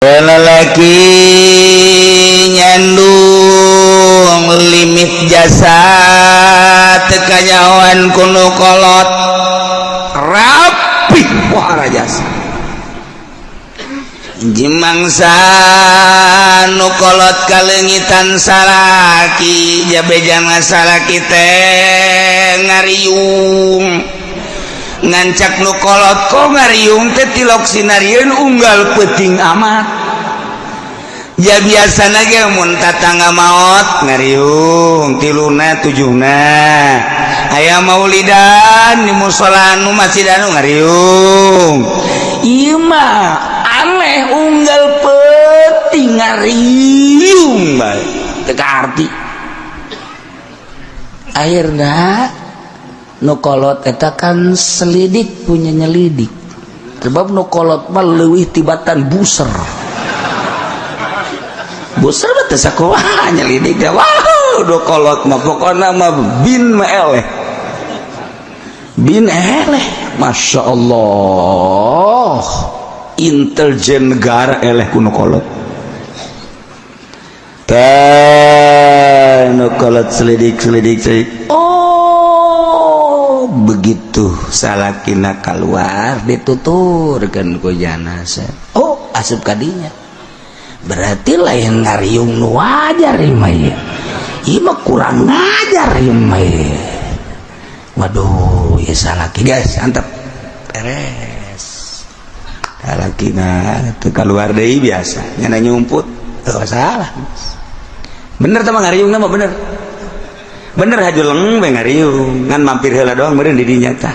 Lelaki nyandung limit jasa teu kanyahoan ku nu kolot, rapi pohara jasa. Jimangsa nu kolot kaleungitan salaki, jabejana salaki teh ngariung. Ngancak nu kolot kok ngariung teh tilok sinarieun unggal peuting amat. Ya biasa ge mun tatangga maot ngariung tiluna tujuhna, aya maulidan di musola nu masjid anu ngariung. Ieu mah aneh, unggal peuting ngariung bae teu kaarti. Akhirna nu kolot eta kan selidik punya nyelidik, sebab nu kolot mah leuwih tibatan buser. Buser mah teu sakumaha nyelidik teh. Wah, nu kolot mah pokona mah bin mah eleh, bin eleh. Masya Allah, intelijen negara eleh ku nu kolot. Tah, nu kolot selidik selidik selidik. Oh, begitu salakina keluar dituturkan ku janazah. Oh, asup kadinya berarti lain ngariung nu wajar ieu mah, ieu. Ieu mah kurang ngajar ieu mah ieu. Waduh, ya salaki guys, antep beres. Salakina teu keluar deui, biasa nyana nyumput. Oh, salah. Bener teh mah ngariung mah bener. Bener hajuleng we ngariung, ngan mampir heula doang meureun di dinya tah.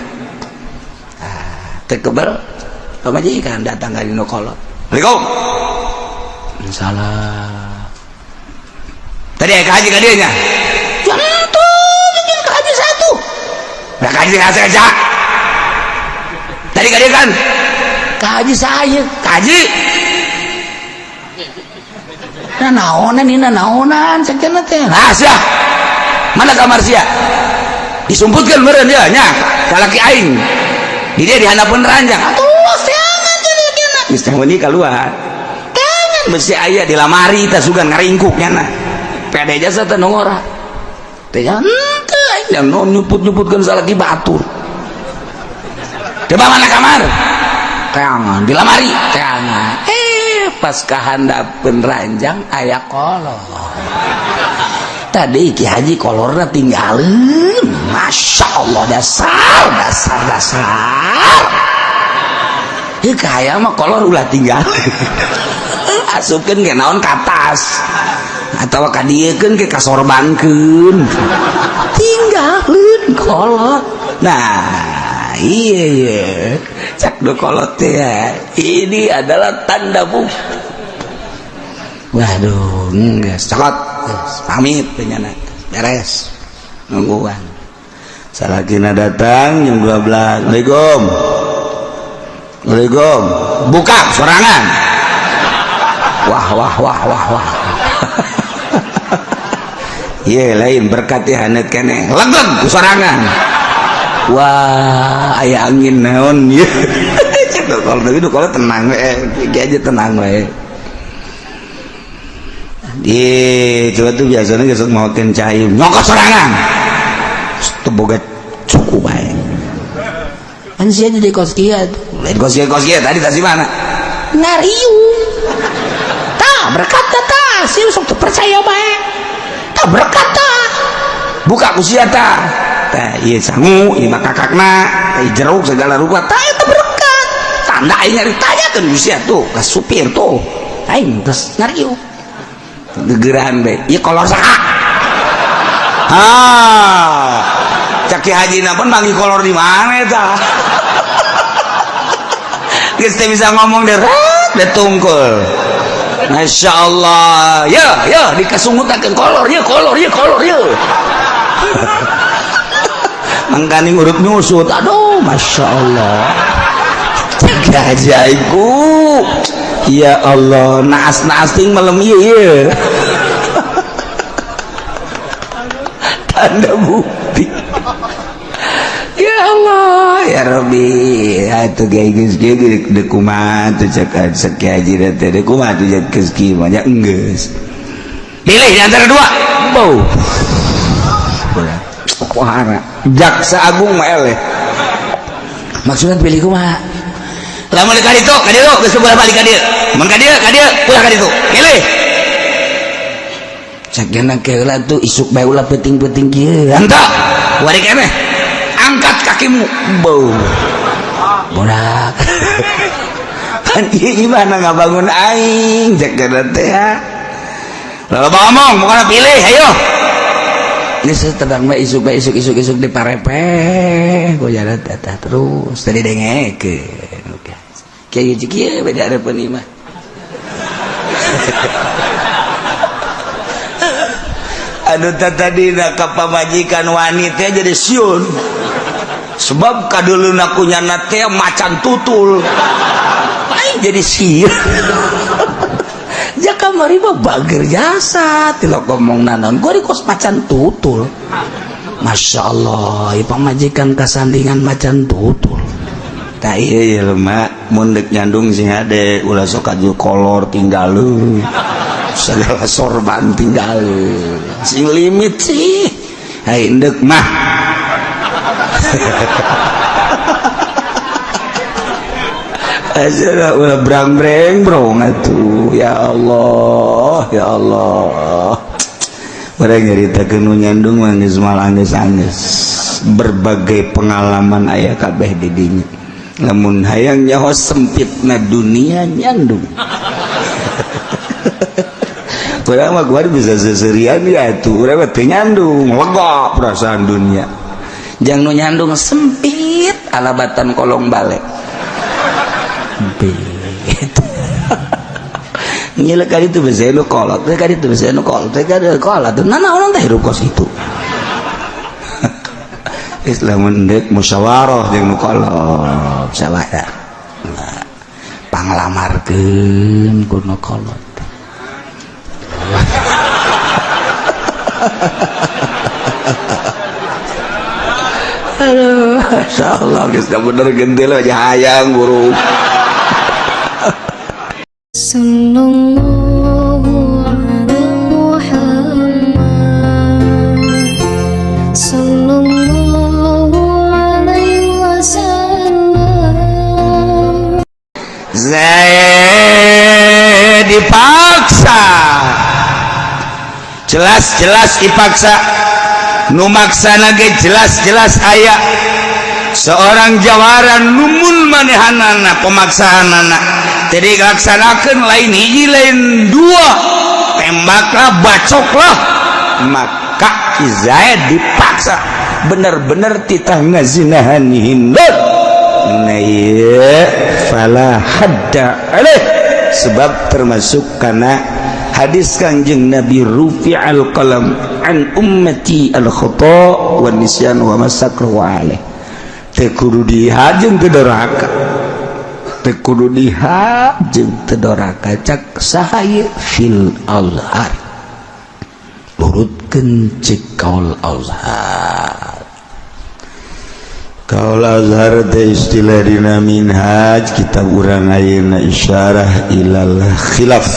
Ah, teu kebel pamajikan datang ka dinu kolot. Assalamualaikum. Salah. Tadi aya kahaji ka dieu nya? Tentu, bikin kahaji satu. Nah, kahaji saja. Tadi ka dieu kan? Kahaji saya, kahaji. Nah, naonan ini naonan sakieu teh. Nah, sia. Mana kamar sia? Disumputkeun meureun dia nya, salaki aing. Di dia dihanapeun ranjang. Atuh teangan jadi kena. Geus teh meuni keluar. Teangan besi aya di lamari tah sugan ngaringkuk nyana. Pede jasa teh nongora. Teh henteu aing dan nyumput-nyumputkeun salaki batur. Coba mana kamar? Teangan di lamari, teangan. Eh, pas kahandapeun ranjang aya kolor. Tadi Ki Haji kolorna tinggalin. Masya Allah, dasar dasar dasar. Ieu kaya mah kolor ulah tinggal. Asupkeun ke naon ka tas atau kadieukeun ke kasorbankeun. Tinggalin kolor. Nah, iya iya. Cak do kolot teh ya. Ini adalah tanda bukti. Waduh, enggak, cokot, pamit penyana, beres, nungguan. Salakina datang jam 12. Assalamualaikum. Assalamualaikum. Buka sorangan. Wah wah wah wah wah. Iya lain berkat ya hanet kene. Legeg ku sorangan. Wah, aya angin naon ieu. Cek kalau begitu kalau tenang we, iki aja tenang we. Di coba tuh biasanya gesuk mawakeun cai nyokot sorangan. Teu boga cukup bae. Kan sia jadi kos kieu. Lain kos kieu, kos kieu tadi tadi mana? Ngariung. Tah berkat tah, sia sok teu percaya bae. Tah berkat tah. Buka ku sia tah. Tah ieu sangu, ieu mah kakakna, tah jeruk segala rupa. Tah eta berkat. Tanda aing nyari tanyakeun ku sia tuh, ka supir tuh. Aing terus ngariung. Gegerahan bae. Ieu kolor saha? Ah. Cak Ki Haji na pun manggih kolor di mana eta? Geus teu bisa ngomong deh, deh tungkul. Masya Allah. Ya, ya dikasungutakeun kolor, ya kolor, ya kolor, ya. Mangkaning urut nyusut. Aduh, Masya Allah. Cek ajaibku. Ya Allah, naas-naas ting malam ieu ieu. Tanda bukti. Ya Allah, ya Ya Rabbi, atuh geus kieu deuk kumaha tuh cek cek haji teh, deuk kumaha tuh cek geus kieu mah nya enggeus. Pilih di antara dua. Bau. Pohara. Jaksa Agung mah eleh. Maksudnya pilih kumaha? Lamun ka ditu, ka ditu geus bola balik ka dieu. Mun ka dieu, ka dieu, ulah ka ditu. Pilih. Cek gena keula tuh isuk bae ulah peuting-peuting kieu. Henteu. Wari keneh. Angkat kakimu. Bau. Borak. Kan ieu imahna ngabangun aing cek gena teh. Lalu ngomong, bukan pilih, ayo. Geus tenang mah isuk bae isuk isuk isuk di parepe, ku jalan teh terus tadi dengekeun. Kiai kieu beda harapan imah. Aduh tadi ka pamajikan wanita jadi siun. Sebab kadeuleuna ku nyana teh macan tutul. Aing jadi sieun. Ja kamari mah bager jasa tilok ngomong naon gua di kos macan tutul. Masya Allah, ieu pamajikan kasandingan macan tutul. Tah ieu ye lemah mun deuk nyandung sing hade ulah sok aju kolor tinggal segala sorban tinggal sing limit sih. Hai endek mah. Aja ulah brang-breng brong atuh ya Allah, ya Allah. Urang nyaritakeun nu nyandung mah geus malanggeus-anggeus. Berbagai pengalaman aya kabeh di dinya. Lamun hayang nyaho sempitna dunia nyandung. Urang mah gua bisa seserian ya tuh, urang mah teu nyandung, lega perasaan dunia. Jang nu nyandung sempit alabatan kolong balik. Sempit. Ngila kali itu bisa nu kolot, kali itu bisa nu kolot, kali kolot. Nah, orang teh hirup kos itu. Islam mendek musyawarah jeung nu kolot, musyawarah. Nah, panglamarkeun ku nu kolot. Aduh, insyaallah geus bener gentil aja hayang burung. Sallallahu ala Muhammad, sallallahu alaihi wasallam. Zaid dipaksa, jelas-jelas dipaksa. Nu maksana ge jelas-jelas aya seorang jawaran numun manehanana pemaksaanana. Jadi dilaksanakeun lain hiji lain dua, tembaklah bacoklah. Maka Zaid dipaksa bener-bener titah ngazinahan Hindun. Nah ieu fala hadda alaih, sebab termasuk karena hadis Kangjeng Nabi rufi'al qalam an ummati al khata wa nisyan wa masakru alaih. Teu kudu dihajeng teu doraka, teu kudu dihajeng teu doraka. Cak saha ieu fil azhar, urutkeun cek kaul azhar. Kaul azhar teh istilah dina minhaj kitab urang ayeuna isyarah ilal khilaf,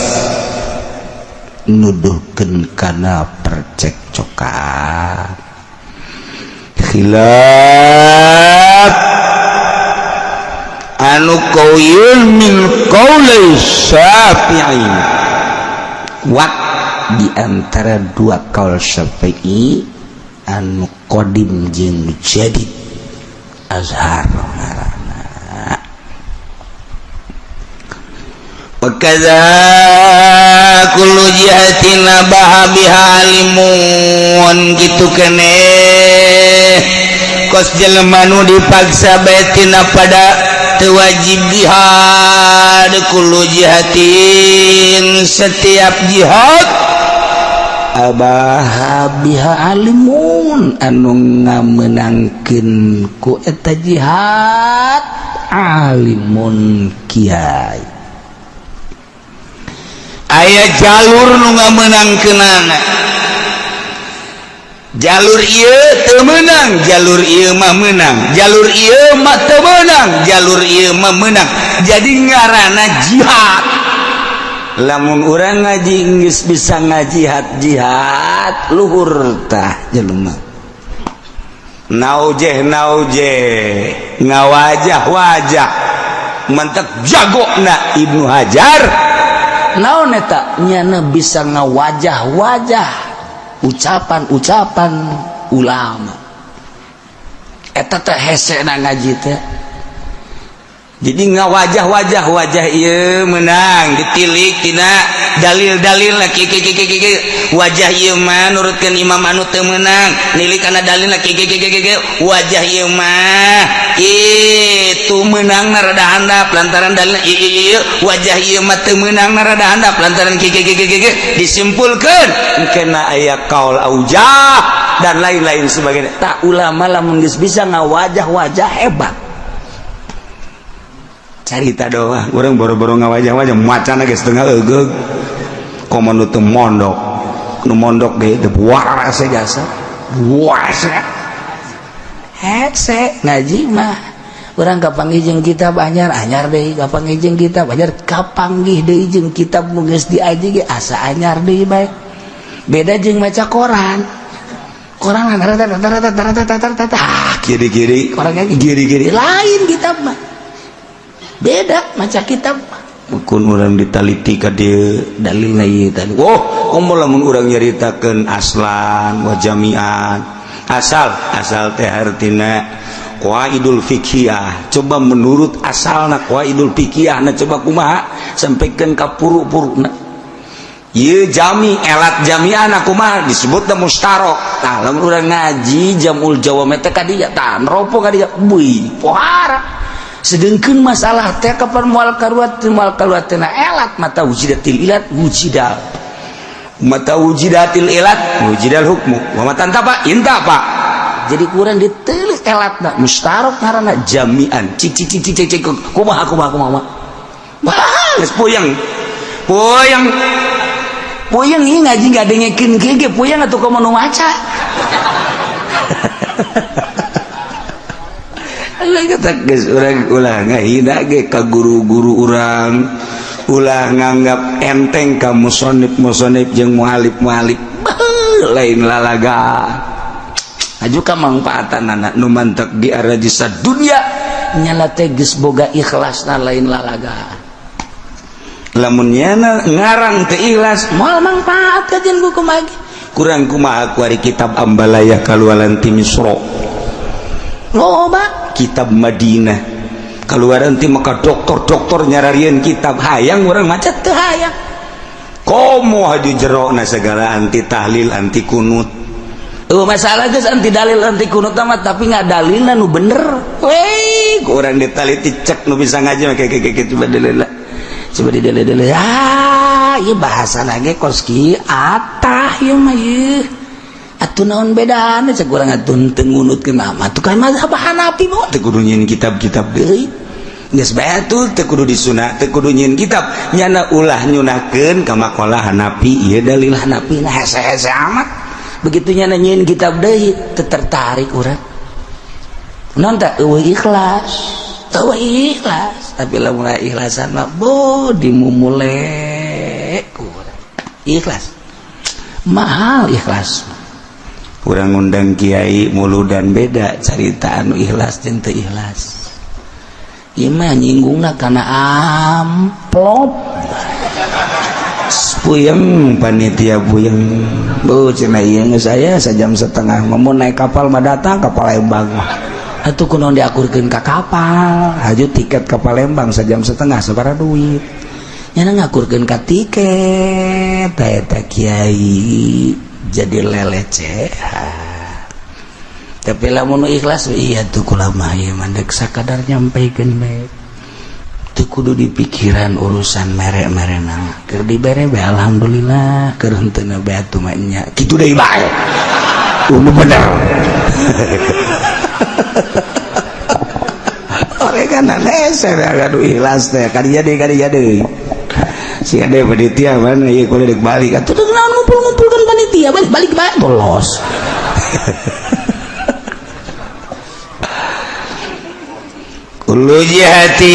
nuduhkeun kana percekcokan khilaf anu qaulun min qauli Syafi'i, kuat di antara dua kaul Syafi'i anu qadim jeung jadid azhar ngaranna. Wakaza kullu jihatin abaha biha alimun, gitu kene kos jelema nu dipaksa bae tina pada teu wajib jihad. Kullu jihatin setiap jihad abaha biha alimun anu ngamenangkeun ku eta jihad alimun kiai. Aya jalur nu ngamenangkeunana Jalur ieu teu meunang, jalur ieu mah meunang, jalur ieu mah teu meunang, jalur ieu mah meunang. Jadi ngaranna jihad. Lamun urang ngaji geus bisa ngajihad, jihad luhur tah jelema. Naujeh naujeh ngawajah wajah mantap jago na Ibnu Hajar. Naon eta nyana bisa ngawajah-wajah ucapan-ucapan ulama. Eta teh hese na ngaji teh. Jadi ngawajah-wajah wajah ieu menang ditilik tina dalil-dalil lah kieu kieu kieu kieu. Wajah ieu mah nurutkeun imam anu teu meunang, nilik kana dalil lah kieu kieu kieu kieu. Wajah ieu mah itu meunang na rada handap lantaran dalil ieu ieu ieu. Wajah ieu mah teu meunang na rada handap lantaran kieu kieu kieu kieu. Disimpulkeun engkena aya kaul aujah dan lain-lain sebagainya. Tak ulama lamun geus bisa ngawajah-wajah hebat. Carita doang orang boro-boro ngawajah-wajah macana ge setengah egeug. Komo nu teu mondok, nu mondok ge teu waras jasa waras. Hese ngaji mah urang kapanggih jeung kitab anyar, anyar deui, kapanggih jeung kitab anyar, kapanggih deui jeung kitab nu geus diaji ge asa anyar deui bae. Beda jeung maca koran. Koran ah kiri-kiri. Koran kiri-kiri. Lain kitab mah. Beda maca kitab mah. Kun urang ditaliti ka dieu dalilna ieu tadi. Oh, komo lamun urang nyaritakeun aslan wa jami'an. Asal asal teh artina qawaidul fiqhiyah. Coba menurut asalna qawaidul fiqhiyah na coba kumaha sampaikan ka puru-puruna. Ieu jami elat jami'an kumaha disebutna mustarok. Tah lamun urang ngaji jamul jawami teh ka dieu tah neropo ka dieu beuy pohara. Sedengkeun masalah teh kapan moal karuat moal karuat teh elat mata wujidatil ilat wujidal mata wujidatil ilat wujidal hukmu wa mata intapa intapa. Jadi kurang diteuleuh elatna mustarok ngaranna jami'an cik cik cik cik cik kumaha kumaha kumaha. Wah geus puyeng puyeng puyeng ieu ngaji ngadengekeun kieu ge puyeng atuh komo nu maca. Kata geus urang ulah ngahina ge ka guru-guru urang, ulah nganggap enteng ka musonib-musonib jeung mualif-mualif lain lalaga. Aju ka mangfaatanana nu mantek di arajisa dunya nyala teh geus boga ikhlasna lain lalaga. Lamun nyana ngarang teu ikhlas moal mangfaat ka jeung buku magi. Kurang kumaha kuari kitab Ambalaya kaluaran ti Misro. Loba kitab Madinah keluaran ti maka dokter-dokter nyararieun kitab hayang urang maca teu hayang. Komo haju jerona segala anti tahlil anti kunut. Eueuh masalah geus anti dalil anti kunut mah tapi ngadalilna nu bener. Weh, urang ditaliti cek nu bisa ngaji mah kayak coba dalil. Coba didalil-dalil. Ah, ieu bahasana ge kos kieu atah ieu mah ieu. Atuh naon bedana cek urang atuh teu ngunutkeun mah atuh kan mazhab Hanafi mah teu kudu nyieun kitab-kitab deui. Geus bae atuh teu kudu disunah, teu kudu nyieun kitab. Nyana ulah nyunahkeun ka maqalah Hanafi ieu dalil Hanafi nah hese-hese amat. Begitu nyana nyieun kitab deui teu tertarik urang. Naon teh eueuh ikhlas. Eueuh ikhlas, tapi lamun ikhlasan mah bo dimumule urang. Ikhlas. Mahal ikhlas. Urang ngundang kiai muludan beda carita anu ikhlas jeung teu ikhlas. Ieu mah nyinggungna kana amplop. Puyeng panitia puyeng. Bu cenah ieu geus aya sajam setengah mun naik kapal mah datang ka Palembang mah. Atuh kunaon diakurkeun ka kapal? Haju tiket ka Palembang sajam setengah sabaraha duit. Nyana ngakurkeun ka tiket eta kiai jadi lelecehan. Tapi lamun ikhlas iya tuh kula mah ieu mah deuk sakadar nyampaikeun bae. Teu kudu dipikiran urusan mere-merena. Keur dibere bae alhamdulillah, keur henteu bae atuh mah nya. Kitu deui bae. Nu bener. Ore kan hese anu ikhlas teh kadinya deui. Si ade panitia mana ieu kudu deuk balik atuh naon ngumpul-ngumpulkeun panitia balik-balik bae bolos. Kullu jihatin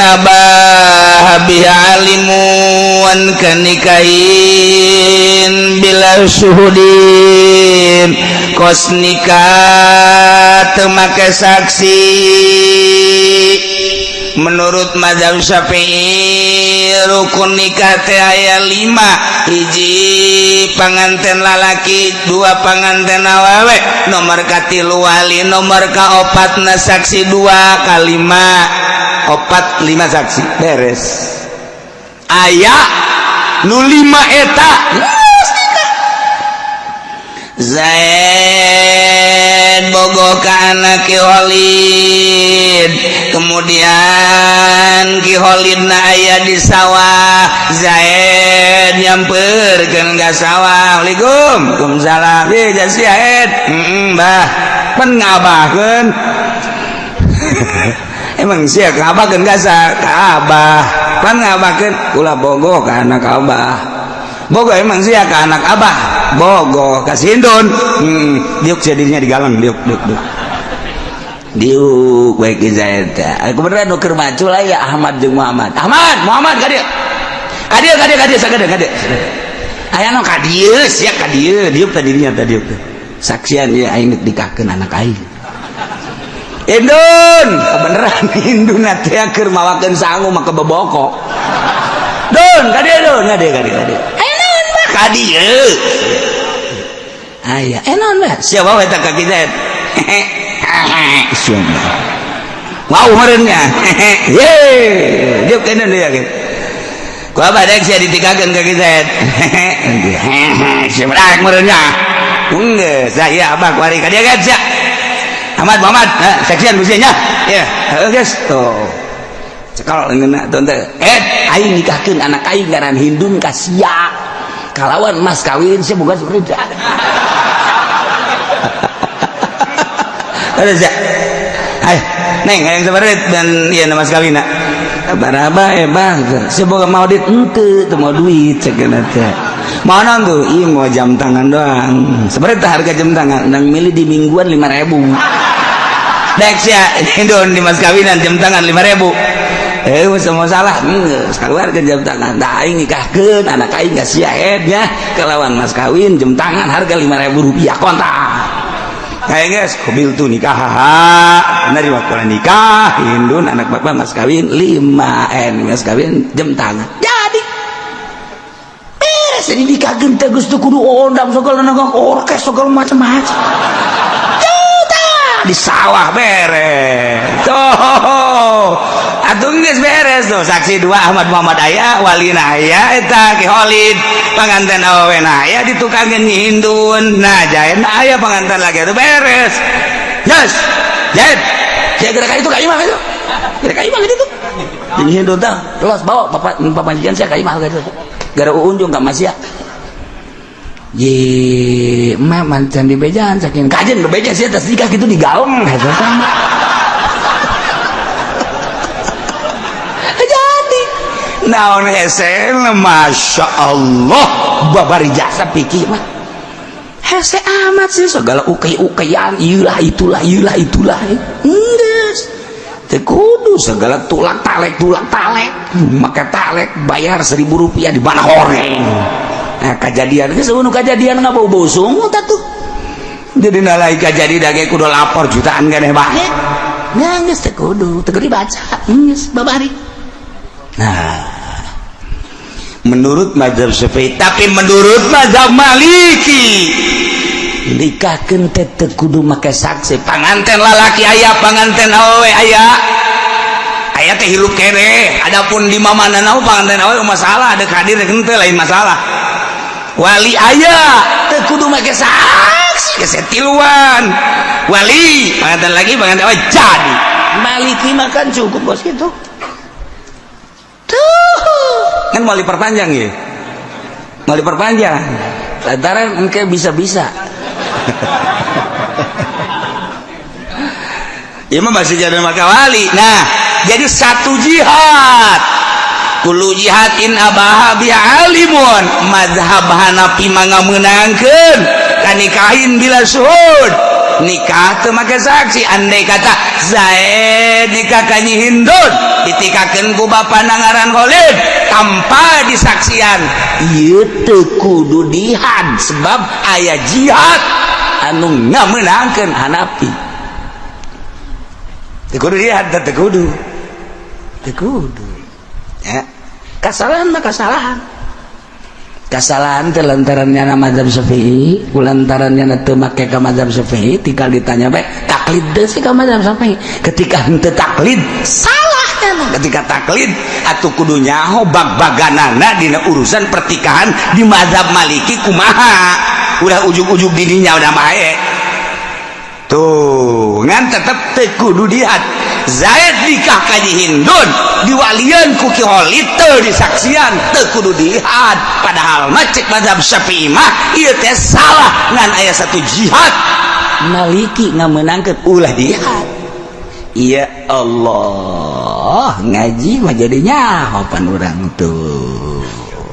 abah biha alimun kanikahin bila syuhudin kos nikah teu make saksi. Menurut mazhab Syafi'i rukun nikah teh aya 5, hiji panganten lalaki, 2 panganten awewe, nomor katilu wali, nomor kaopatna saksi 2 kalima 4 5 saksi beres. Aya nu 5 eta Zaid bogo ka anak Ki Khalid, kemudian Ki Khalid na aya di sawah, Zaid nyamperkeun ka sawah, Assalamualaikum, waalaikumsalam, ye jasi Zaid, bah, pan ngabahkeun. Emang sia ngabahkeun ka ka abah, pan ngabahkeun ulah bogo ka anak abah. Bogo emang sia ka anak abah, bogo ka Sindun. Diuk sia dirinya digalang, diuk diuk diuk. Diuk bae ki Zaid teh. Aku beneran nu keur macul aya Ahmad jeung Muhammad. Ahmad, Muhammad ka dieu. Ka dieu ka dieu ka dieu sagede ka dieu. Aya nu ka dieu, sia ka dieu, diuk teh dirinya teh diuk teh. Saksian ieu aing deuk nikahkeun anak aing. Indun, kebeneran Indun teh keur mawakeun sangu mah kebeboko. Dun, ka dieu dun, ka dieu ka dieu ka dieu. Ka dieu. Aya, naon bah? Siapa wae eta ka kita? Wow meureun nya. Ye, diuk kana deui ya. Ku abah dek sia ditikakeun ka kita. Sia berak meureun nya. Geus, saya abah kuari ka dieu kan sia. Ahmad Muhammad, nah, saksian ku sia nya. Ya, heuh geus. Tuh. Cekal ngeuna tuh teh. Aing nikahkeun anak aing ngaran Hindun ka sia. Kalawan mas kawin sia boga seperti ada sia. Ayo, neng hayang separit dan ieu mas kawinna. Baraba bang, sia boga mau duit henteu, teu mau duit ceukna teh. Mau naon tuh? Ieu mau jam tangan doang. Separit harga jam tangan, nang milih di mingguan 5.000. Dek sia, Hindun di mas kawinan jam tangan 5.000. Semua salah, geus keluarkeun jam tangan. Da aing nikahkeun anak aing ka sia nya kalawan mas kawin jam tangan harga 5.000 rupiah kontak. Kayak geus qabil tu nikah ha. Nerima waktu nikah Hindun anak bapak mas kawin 5 N mas kawin jam tangan. Jadi beres jadi nikahkeun teh geus teu kudu ondang segala orkes segala macam-macam. Di sawah beres. Tuh. Atuh geus beres tuh saksi 2 Ahmad Muhammad aya, walina aya eta Ki Khalid, panganten awewena aya ditukangkeun Nyi Hindun. Nah, jaen aya panganten lagi atuh beres. Yes. Jaen. Sia geura ka itu ka imah itu. Geura ka imah gitu. Nyi Hindun tah, los bawa bapak pamajikan sia ka imah gitu. Gara uunjung ka Masya. Ye, emak mancan di bejaan saking kajen bebeja sih atas nikah gitu digaung eta sama. Jadi naon hese Masya Allah babari jasa pikir mah hese amat sih segala ukai-ukaian iyalah itulah iyalah itulah geus teu kudu segala tulak talek make talek bayar 1.000 rupiah di mana horeng. Nah, kejadian geus eueuh kejadian ngabau-bau sungut atuh. Jadi nalai kajadi dage kudu lapor jutaan keneh bae. Nya geus teu kudu, teu kudu dibaca. Geus babari. Nah, menurut mazhab Syafi'i, tapi menurut mazhab Maliki nikahkeun teh teu kudu make saksi. Panganten lalaki aya, panganten awewe aya. Aya teh hirup keneh. Adapun di mamana panganten awewe masalah, ada hadir henteu lain masalah. Wali aya teu kudu make saksi geus tiluan. Wali panganten lagi panganten awewe jadi. Maliki makan cukup bos gitu. Tuh kan mau diperpanjang ya, mau diperpanjang lantaran engke bisa-bisa. Ieu mah masih jadi maka wali. Nah, jadi satu jihad. Kullu jihadin abaha bi alimun. Mazhab Hanafi mah ngamenangkeun Kanikahin bila syuhud, nikah teu make saksi. Andai kata Zaid nikah ka Nyi Hindun, ditikakeun ku bapana ngaran Khalid tanpa disaksian, ieu teu kudu dihad sebab aya jihad anu ngamenangkeun Hanafi. Teu kudu dihad, teu kudu, teu kudu ya. Kesalahan mah kesalahan, kesalahan teh lantaran nyana mazhab Syafi'i, lantaran nyana teu make ka mazhab Syafi'i. Tinggal ditanya bae, taklid teu sih ka mazhab Syafi'i? Ketika henteu taklid, salah nyana. Ketika taklid atuh kudu nyaho bag-baganana dina urusan pertikahan di mazhab Maliki kumaha. Udah ujug-ujug didinya udah bae tuh, ngan tetep teu kudu dihad. Zaid nikah ka Nyi Hindun diwalian ku Ki Khalid, teu disaksian, teu kudu dihad. Padahal mah cek mazhab Syafi'i mah ieu teh salah, ngan aya satu jihad Maliki ngamenangkeun ulah dihad. Ya Allah, ngaji mah jadi nyaho pan urang tuh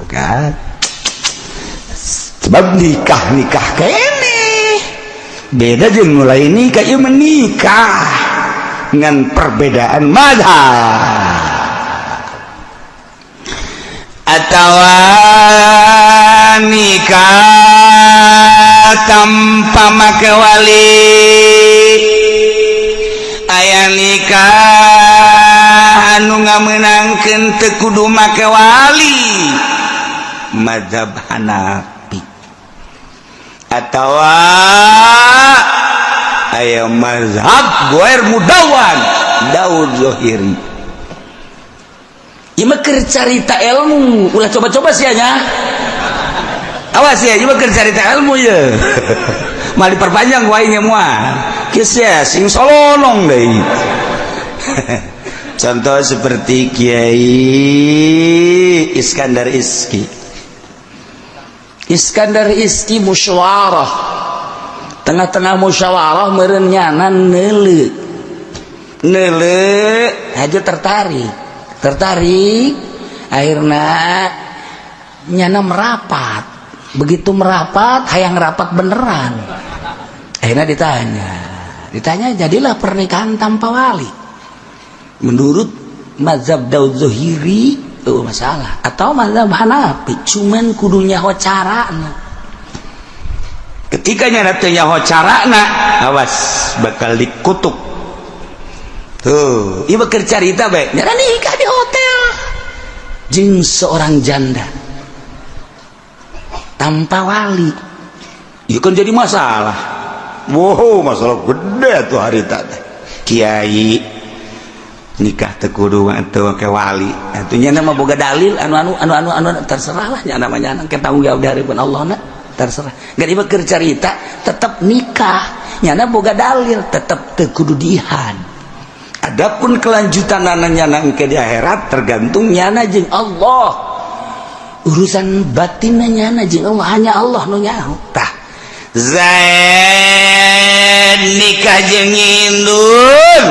kan, sebab nikah nikah kene beda jeung mulai nikah. Ieu menikah dengan perbedaan mazhab atau nikah tanpa make wali. Aya nikah anu ngamenangkeun teu kudu make wali, mazhab Hanafi, atau aya mazhab goer mudawan, Daud Zohiri. Ieu mah keur carita ilmu, ulah coba-coba sia nya. Awas ya, ieu mah keur carita ilmu ye. Mal diperpanjang ku aing moal. Kieu sia sing solonong deui. Contoh seperti Kiai Iskandar Iski. Iskandar Iski musyawarah, tengah-tengah musyawarah meureun nyana neuleu neuleu aja, tertarik tertarik, akhirnya nyana merapat. Begitu merapat, hayang rapat beneran. Akhirnya ditanya ditanya, jadilah pernikahan tanpa wali. Menurut mazhab Daud Zohiri oh, masalah atau mazhab Hanafi, cuman kudu nyaho carana. Ketika nyana teu nyaho carana, awas bakal dikutuk tuh. Ieu keur carita bae. Nyana nikah di hotel jeung seorang janda tanpa wali. Ieu kan jadi masalah. Wow, masalah gede tuh harita teh. Kiai, nikah teu kudu teu make wali atuh. Nya mah boga dalil anu anu anu anu anu, terserah lah nya namanya ke tanggung jawab dari pun Allah na, terserah. Gak ieu keur carita. Tetep nikah nyana boga dalil, tetep teu kudu dihad. Adapun kelanjutan nyana engke di akhirat tergantung nyana jeung Allah, urusan batin nyana jeung Allah, hanya Allah nu nyaho. Tah, Zaid nikah jeung Hindun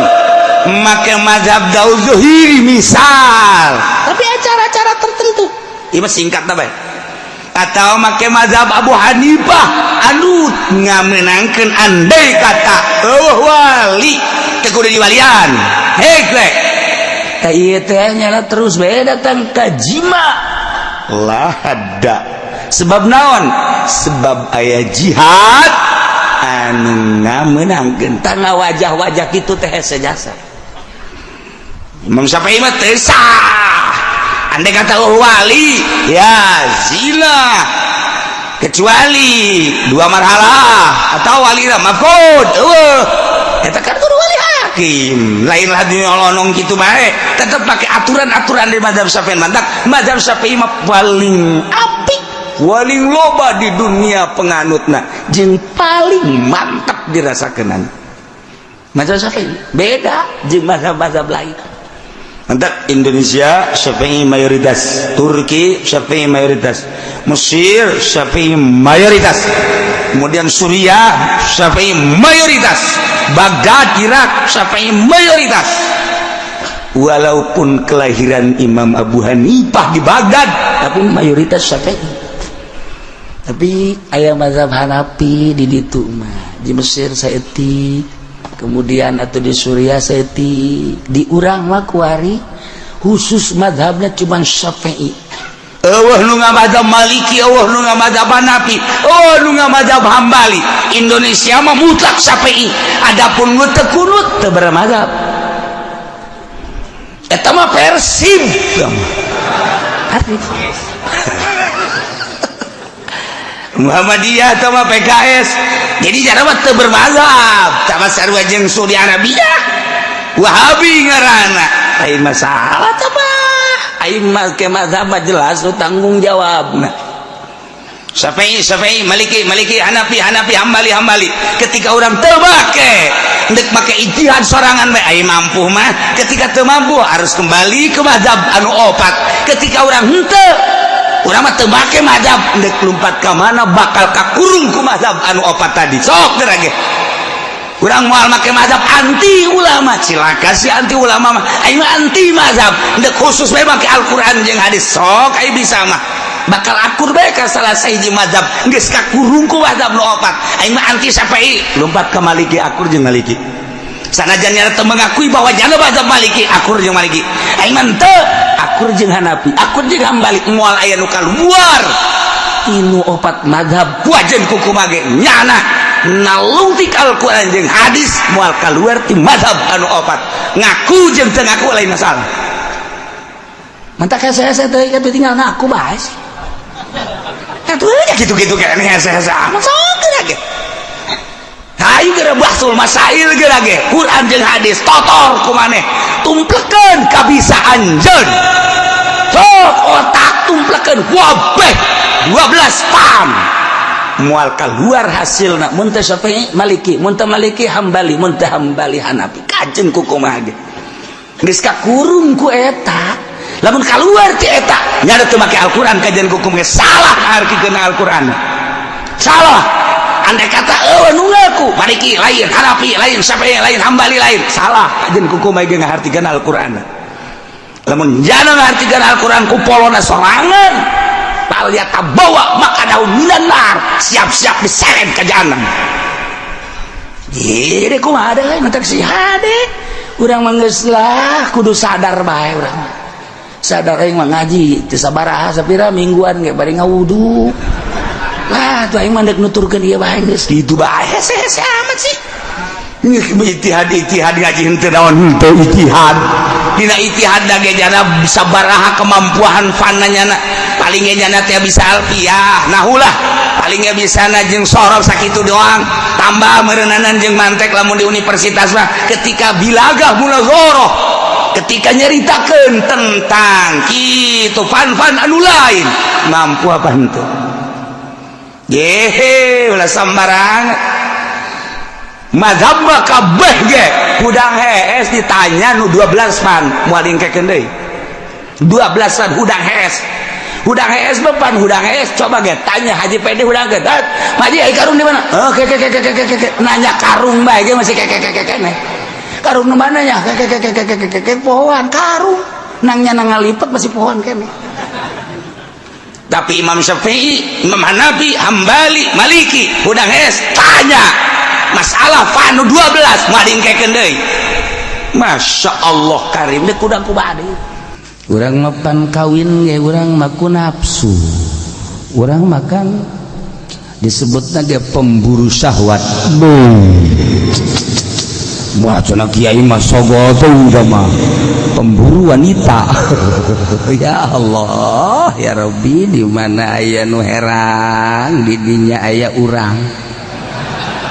make mazhab Daud Zuhiri misal, tapi acara-acara tertentu. Ieu mah singkat bae. Atau make mazhab Abu Hanifah anu ngamenangkeun andai kata eueuh wali teu kudu diwalian. Hei we tah, ieu teh nyala terus bae datang ka jima lah ada. Sebab naon? Sebab aya jihad anu ngamenangkeun. Tangga wajah-wajah kitu teh hese jasa. Imam Syafi'i mah teu sah. Andai kata wali ya zina, kecuali dua marhalah atau wali mafqud eueuh, eta kan kudu wali hakim. Lain lah nyolonong kitu bae, tetep pakai aturan-aturan di mazhab Syafi'i. Mantap, mazhab Syafi'i mah paling apik, paling loba di dunia penganutna, jeung paling mantap dirasakeun. Mazhab Syafi'i beda jeung mazhab-mazhab lain. Mantap, Indonesia Syafi'i mayoritas, Turki Syafi'i mayoritas, Mesir Syafi'i mayoritas, kemudian Suriah Syafi'i mayoritas, Baghdad Irak Syafi'i mayoritas. Walaupun kelahiran Imam Abu Hanifah di Baghdad, tapi mayoritas Syafi'i. Tapi aya mazhab Hanafi di ditu mah, di Mesir saeutik, kemudian atau di Suriah saeutik. Di urang mah kuari khusus mazhabnya cuma Syafi'i. Euweuh nu ngamadzhab Maliki, euweuh nu ngamadzhab Hanafi, euweuh nu ngamadzhab Hambali. Indonesia mah mutlak Syafi'i. Adapun nu teu kunut, teu bermadzhab. Eta mah Persib. Arif. Muhammadiyah atau mah PKS. Jadi jara mah teu bermadzhab. Sama sarua jeung Saudi Arabia. Wahabi ngaranna. Lain masalah teh mah. Aing mah ke mazhab mah jelas nu tanggung jawabna. Syafi'i, Syafi'i, Maliki, Maliki, Hanafi, Hanafi, Hambali, Hambali. Ketika orang teu make, ndek make ijtihad sorangan bae, aing mampu mah. Ketika teu mampu, harus kembali ke mazhab anu opat. Ketika orang henteu, urang mah teu make mazhab, ndek lumpat ka mana bakal kakurung ku mazhab anu opat tadi. Sok geura ge. Urang moal make mazhab, anti ulama, cilaka si anti ulama mah. Aing mah anti mazhab, ndek khusus bae make Al-Qur'an jeung hadis. Sok aing bisa mah. Bakal akur bae ka salah sahiji mazhab, geus kakurung ku mazhab nu opat. Aing mah anti Syafi'i, lompat ka Maliki, akur jeung Maliki. Sanajan nyana teu mengakui bahwa jana mazhab Maliki, akur jeung Maliki. Aing mah teu akur jeung Hanafi, akur jeung Hambali, moal aya nu kaluar Tinu opat mazhab. Wajen kuku mage nyana nalungtik Al-Qur'an jeung hadis, moal keluar ti mazhab anu opat. Ngaku jeung teu ngaku lain masalah. Mantak saya teh kan tinggal ngaku bae sih. Atuh aja gitu-gitu kayaknya hese-hese amat, sok geura ge. Hayu geura bahsul masail geura ge. Quran jeung hadis totor ku maneh. Tumplekeun kabisa anjeun. Sok otak tumplekeun wabeh 12 pam. Moal keluar hasilna mun teu Syafi'i Maliki, mun teu Maliki Hambali, mun teu Hambali Hanafi. Kajen ku kumaha ge. Geus kakurung ku eta. Lamun keluar ti eta, nyada teu make Al-Qur'an, kajian hukum ge salah artikeun Al-Qur'an. Salah. Andai kata euweuh nu ngaku Maliki lain, Hanafi lain, Syafi'i lain, Hambali lain, salah. Kajian hukum ge ngahartikeun Al-Qur'an. Lamun jana ngahartikeun Al-Qur'an ku polona sorangan, bawa maka daun minan nar, siap-siap diseret ke jahanam. Jadi kumaha deui mantak si hade. Urang mah geus lah kudu sadar bae urang mah. Sadar aing mah ngaji teu sabaraha, sapira mingguan ge bari ngawudu. Lah tuh aing mah ndek nuturkeun ieu bae geus. Itu bae hese-hese amat sih. Ijtihad, ijtihad, ngaji henteu naon henteu ijtihad. Dina ijtihad da ge jana sabaraha kemampuan fanna nyana. Paling ge nyana teh bisa alfiah, nahulah. Paling ge bisa na jeung sorok sakitu doang. Tambah meureunanan jeung mantek lamun di universitas mah ketika bilagah munazarah, ketika nyeritakeun tentang kitu fan-fan anu lain, mampu apa henteu? Gehe ulah sambarangan. Mazhab mah kabeh ge hudang hees ditanya nu 12 fan moal dingkekeun deui. 12 fan hudang hees. Hudang hees mah pan hudang hees, coba ge tanya Haji Pedi hudang ge. Haji ai karung di mana? Oh, ke ke ke ke ke ke, nanya karung bae ge masih ke ke ke ke ke. Karung nu mana nya? Ke ke ke ke ke ke ke, pohoan karung. Nangnya nang ngalipet masih pohoan kene. Tapi Imam Syafi'i, Imam Hanafi, Hambali, Maliki, hudang hees tanya masalah fanu 12 moal dingkekeun deui. Masya Allah karim deh kudang kubadi. Urang mapan kawin ge urang mah ku nafsu. Urang makan disebutna ge pemburu syahwat. Wah, cenah kiai mah sogo tuh mah pemburu wanita. Ya Allah, ya Rabbi, di mana aya nu herang, di dinya aya urang.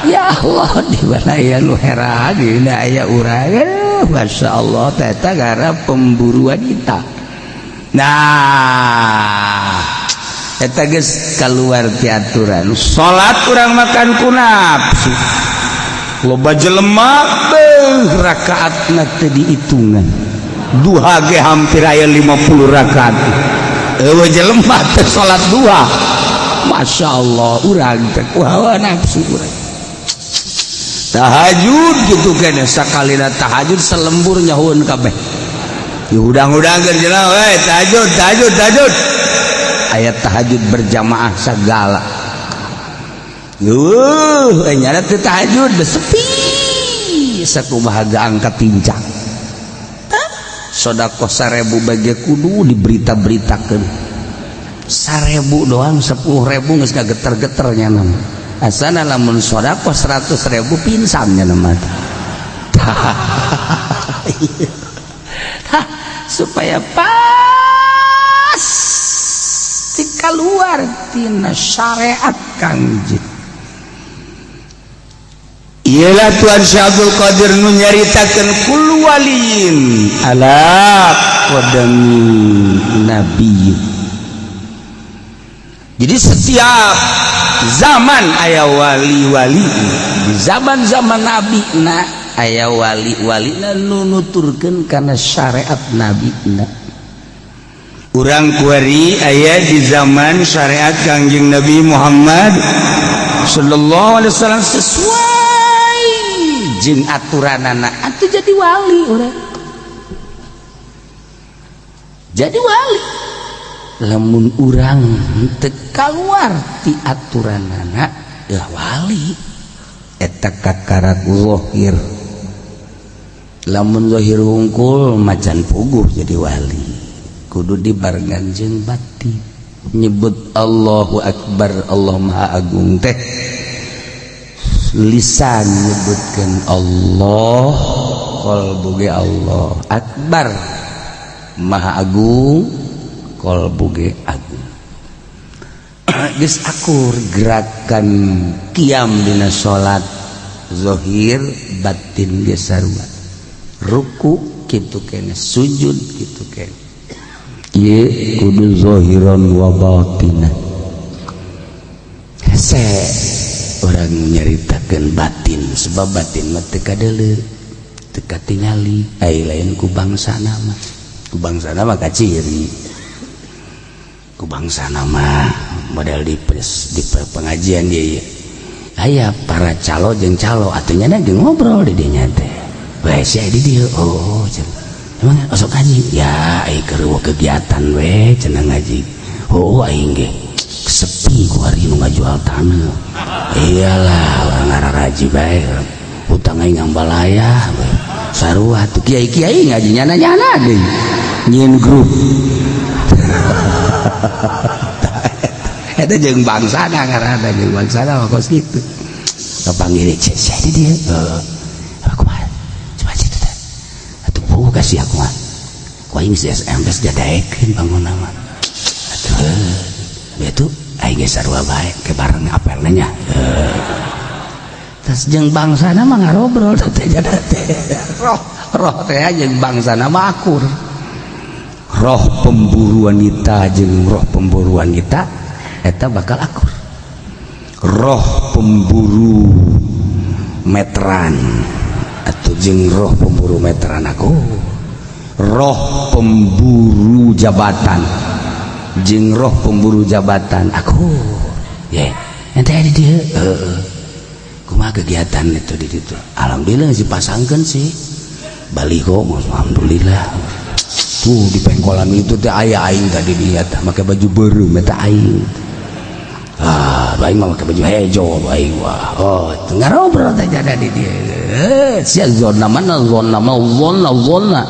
Ya Allah, di mana aya nu herang, di dinya aya urang. Masya Allah, teta gara pemburu wanita. Nah, eta geus keluar ti aturan. Salat urang makan ku nafsu. Loba jelema beuh rakaatna teu dihitungan. Duha ge hampir aya 50 rakaat. Eueuh jelema teu salat duha. Masya Allah, urang teh ku hawa nafsu urang. Tahajud gitu kene, sakalina tahajud selembur nyahueun kabeh. Dihudang-hudangkeun cenah we tahajud, tahajud, tahajud. Ayat tahajud berjamaah segala. Eueuh, nyana teu tahajud sepi, sakumaha angkat tincang. Sodakoh 1000 bagi kudu diberita-beritakeun. 1000 doang, 10.000 geus ngageter-geter nya nama. Asana lamun sodakoh 100.000 pingsan nya nama. Supaya pas keluar tina syariat Kangjeng. Iyalah Tuan Syekh Abdul Qadir nu nyaritakeun kullu waliyin ala qadami nabi. Jadi setiap zaman aya wali-wali, di zaman-zaman nabi na aya wali-wali na nu nuturkeun kana syariat nabi na. Urang kuari aya di zaman syariat Kangjeng Nabi Muhammad sallallahu alaihi wasallam sesuai jeung aturanana atuh jadi wali urang. Jadi wali. Lamun urang teu kaluar ti aturanana ya wali eta kakarak zahir. Lamun zahir hungkul macan puguh jadi wali. Kudu dibarengan jeung batin. Nyebut Allahu Akbar, Allah Maha Agung teh lisan nyebutkan Allah, kolbu ge Allah Akbar, Maha Agung, kolbu ge agung. Geus akur gerakan kiam dina salat zahir batin ge sarua, ruku kitu kene, sujud kitu kene. Ieu kudu zahiran wa batinan. Hese orang nyaritakeun batin sebab batin mah teu kadeuleu, teu katingali, ai lain ku bangsana mah. Ku bangsana mah kaciri. Ku bangsana mah model di pengajian dia ieu. Aya para calo jeung calo atuh nya jeung ngobrol di dinya teh. Bae sia di dieu. Oh, cenah. Emang osok ngaji? Ya, ai keur kegiatan we cenah ngaji. Oh, aing ge sepi ku hari nu ngajual tanah. Iyalah, orang ngararaji bae. Utang aing ngambalaya we. Sarua tuh kiai-kiai ngaji nyana-nyana deui. Nyieun grup. Eta jeung bangsana ngaranna jeung bangsana mah kos kitu. Kapanggih cek sia di dieu. Heeh. Kumaha? Coba cek teh. Atuh puguh kasih aku mah. Ku aing si SMS jadaekeun bangunna mah. Atuh. Itu aing ge sarua bae ke bareng apelna nya. Tas jeung bangsana mah ngarobrol teh jada teh. Roh roh teh jeung bangsana mah akur. Roh pemburu wanita jeung roh pemburu wanita eta bakal akur. Roh pemburu meteran atau jeung roh pemburu meteran aku. Roh pemburu jabatan jeung roh pemburu jabatan aku. Ye, ente di dieu. Heeh. Kumaha kegiatan itu di ditu? Alhamdulillah sih pasangkeun sih. Baliho alhamdulillah. Tuh di pengkolan itu teh aya aing tadi lihat make baju beureum eta aing. Ah, aing mah make baju hejo aing wah. Oh, ngarobrol teh jada di dieu. Sia zona mana zona mah zona zona.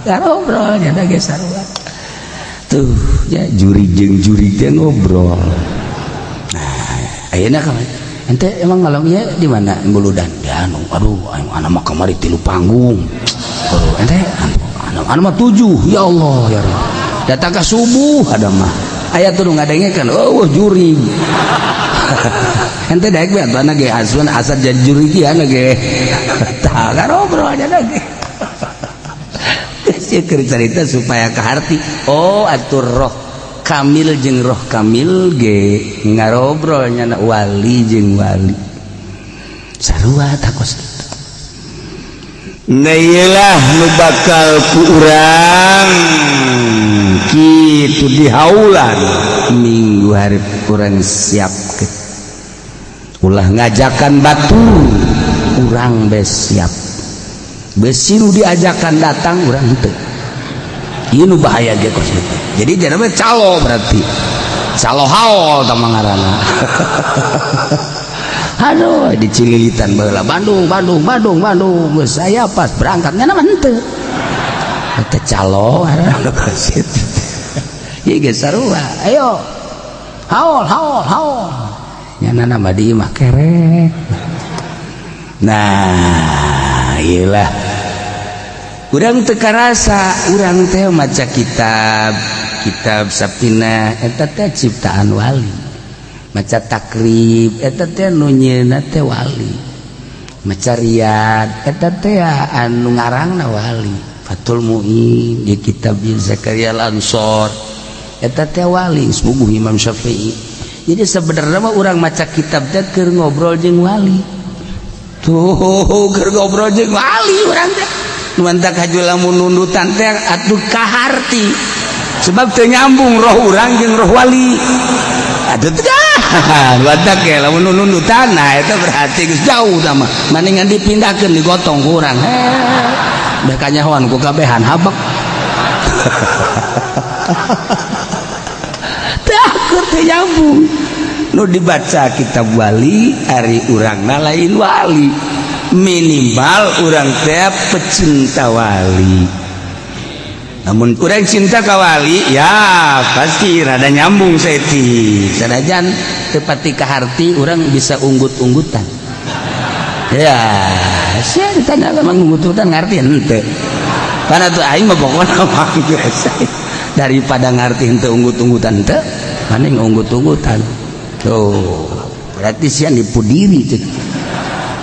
Ngarobrol jada ge sarua. Tuh, ya juri jeung juri teh ngobrol. Nah, ayeuna ka ente emang malam ieu di mana Buludan? Ya, aduh, aing anak mah kamari 3 panggung. Oh, ente anak mah 7. Ya Allah ya Rabb. Datang ke subuh ada mah. Aya tuh ngadengekeun, oh juri. Ente daek we atuh anak ge asuan asal jadi juri kieu anak ge. Tah ngarobrol aja ge. Geus keur carita supaya kaharti. Oh, atuh roh kamil jeung roh kamil ge ngarobrol nya wali jeung wali. Sarua takos kitu. Nah iyalah nu bakal ku urang kitu dihaulan minggu hari kurang siap ke ulah ngajakan batu urang bes siap besi nu diajakan datang urang henteu. Ieu nu bahaya ge kos kitu. Jadi dia namanya calo berarti. Calo haol tah ngaranna. Aduh, di Cililitan baheula Bandung Bandung Bandung Bandung geus saya pas berangkat nya mah henteu. Eta calo ngaranna kos kitu. Ieu geus sarua. Ayo. Haol haol haol. Nya mah di imah kerek. Nah, iyalah. Urang teu karasa, urang teh maca kitab, kitab Sapina eta teh ciptaan wali. Maca Takrib eta teh nu nyieunna teh wali. Maca Riyad eta teh anu ngarangna wali. Fathul Muin di kitab Zakaria Al-Ansor eta teh wali, sepuguh Imam Syafi'i. Jadi sebenarnya mah urang maca kitab teh keur ngobrol jeung wali. Tuh, keur ngobrol jeung wali urang teh. Nu mantak haju lamun nundutan teh atuh kaharti. Sebab teu nyambung roh urang jeung roh wali. Aduh teh mantak ge lamun nundutan, nah eta berarti geus jauh tah mah. Mendingan dipindahkeun digotong ku urang. Heh. Beh kanyahoan ku kabehan habek. Takut teu nyambung. Nu dibaca kitab wali ari urangna lain wali. Minimal urang teh pecinta wali. Namun urang cinta ka wali ya pasti rada nyambung saeutik. Sanajan teu pati kaharti urang bisa unggut-unggutan. Ya, sia ditanya memang unggut-unggutan ngarti henteu. Karena tuh aing mah pokona mah geus. Daripada ngarti henteu unggut-unggutan henteu, mending unggut-unggutan. Tuh, berarti sia nipu diri cek.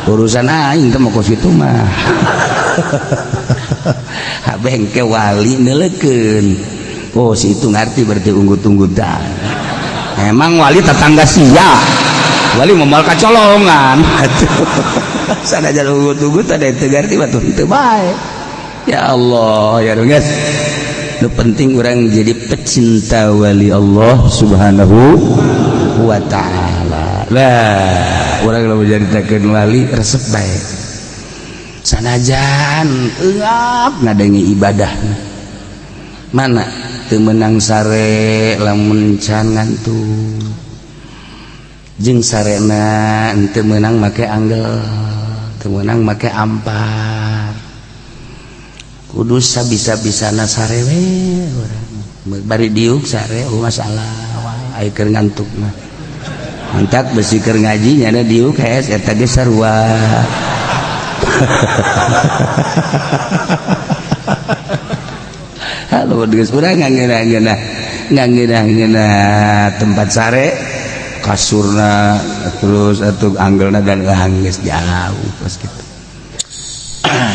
Urusan aing teh mah kos kitu mah. Bengke wali neleukeun. Oh, si itu ngarti berarti unggut-unggutan. Emang wali tetangga sia. Wali moal kacolongan. Sanajan unggut-unggutan teu ngarti mah teu bae. Ya Allah, ya geus. Nu penting urang jadi pecinta wali Allah Subhanahu wa ta'ala. Lah, urang lamun nyaritakeun wali resep bae. Sanajan eungap ngadenge ibadah. Mana teu meunang sare lamun can ngantuk. Jeung sarena teu meunang make anggel, teu meunang make ampar. Kudu sabisa-bisana sare we urang. Bari diuk sare oh masalah wah aya keur ngantuk mah. Mantak besi keur ngaji nyana diuk hees eta ge sarua. Halo geus urang ngangeunah tempat sare kasurna terus atuh anggelna dan geus jauh pas kitu.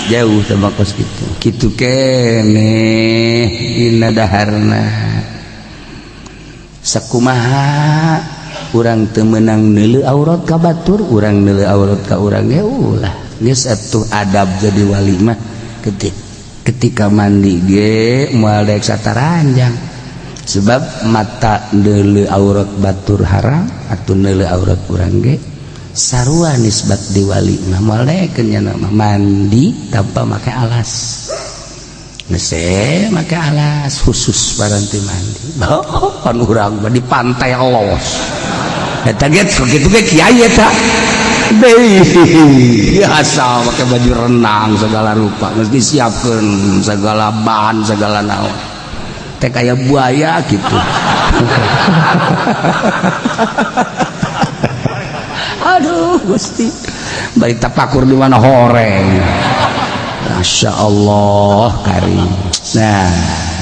Jauh sama kos kitu. Kitu keneh dina daharna. Sakumaha urang teu meunang neuleu aurat ka batur, urang neuleu aurat ka urang ge ulah. Geus atuh adab jadi wali mah ketika mandi ge moal daek sataranjang. Sebab mata neuleu aurat batur haram atuh neuleu aurat urang ge sarua nisbat di wali mah moal daekeun nya mah mandi tanpa make alas. Geus make alas khusus paranti mandi. Oh, pan urang mah di pantai los. Eta ge kitu ge kiai eta. Biasa pakai baju renang segala rupa, geus disiapkeun segala bahan segala naon. Teh kayak buaya gitu. Aduh Gusti, bari tapakur di mana horeng. Masya Allah karim. Nah,